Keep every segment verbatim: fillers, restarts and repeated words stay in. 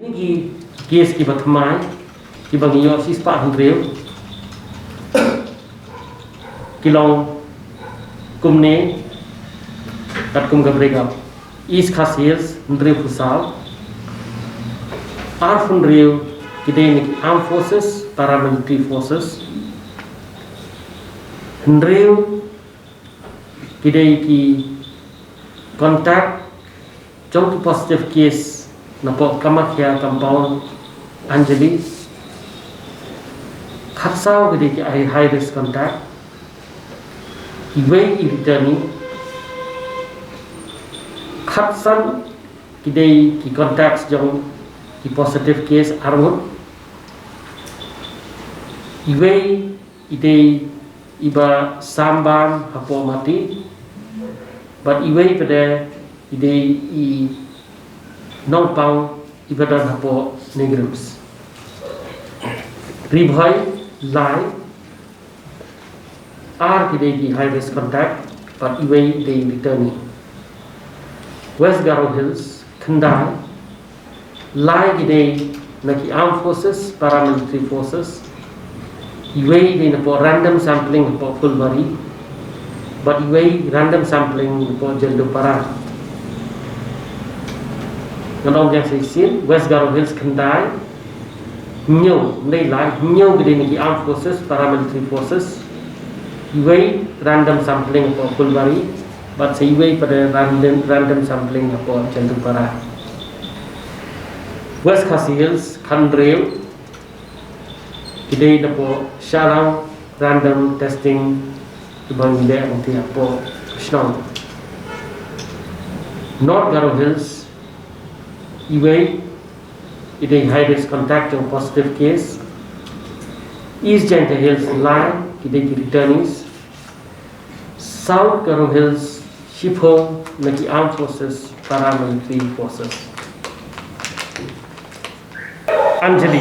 Ki case kiba thymmai, kiba ngi ïoh shispah hynriew, ki long kumne, katkum ka breakup. East Khasi Hills, hynriewphew saw, arphew hynriew ki dei na ki armed forces, paramilitary forces, hynriew ki dei ki contact jong ki positive case napoh Kamakhya compound, Anjali. Khatsaw ki dei ki high, high risk contact. Iwei i returnee. Khatsan ki dei ki contacts jong ki positive case arngut. Iwei i dei iba sam bam hapoh Mati, bad iwei pat de i dei i nongpang iba don hapoh NEIGRIHMS. Ri Bhoi, lai, ar ki dei ki high risk contact, bad iwei i dei returnee. West Garo Hills, khyndai, lai ki dei na ki armed forces, paramilitary forces, iwei i dei napoh random sampling hapoh Phulbari, bad iwei random sampling napoh Jaldupara. Ngan ong biang sa shisien, West Garo Hills khyndai, hynñiew, ym dei lai, hynñiew ki dei na ki armed forces, paramilitary forces, iwei random sampling hapoh Phulbari, bad sa iwei pat de random, random sampling hapoh Jaldupara. West Khasi Hills, khathynriew, ki dei napoh Shahlang, random testing kiba ngi leh hangtei hapoh shnong. North Garo Hills, iwei i dei high risk contact jong positive case. East Jaintia Hills, lai ki dei ki returnees. South Garo Hills, shiphew na ki armed forces, paramilitary forces. Anjali,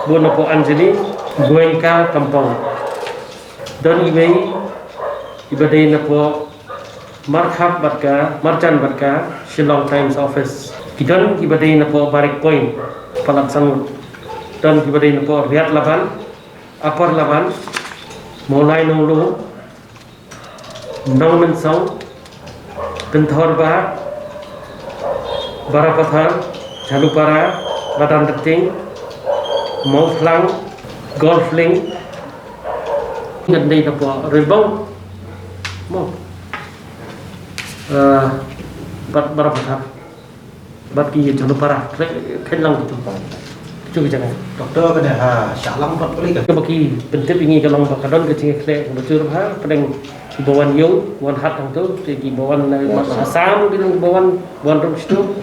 bun napoh Anjali, Goenka compound. Don iwei iba dei napoh Markhat bad ka, Marjan bad ka Shillong Times Office. Ki don kiba dei napoh Barrack Point, palat sangut. Don kiba dei napoh Riat Laban, Upper Laban, Mawlai Nonglum, Nongmynsong, Pynthorbarh, Barapathar, Jhalupara, Madanrting, Mawphlang, Golf Link, ngan dei napoh Rilbong, mo, eh, bad Barapathar. Bad ki Jhalupara, khleh, khleh lang kitu. Kitu ki jaka. Doktor, ka dei ha Shahlang pat pule ka. Kaba ki pyntip ïa ngi ka long ba ka don ka jingkhleh kaba jur ha pdeng kiba wan ïew, wan hat hangtu, te kiba wan na, yes, Assam ki don kiba wan, wan ruh shitu.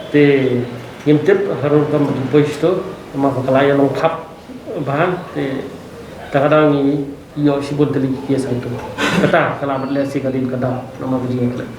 Te ngim tip harud kam ki poi shitu, namar ba ka la ïa long khap bha, te ta ka dang ngi ïoh shibun tylli ki case hangtu. Kata ka la mat lehse ka dei ka daw, namar ka jingkhleh.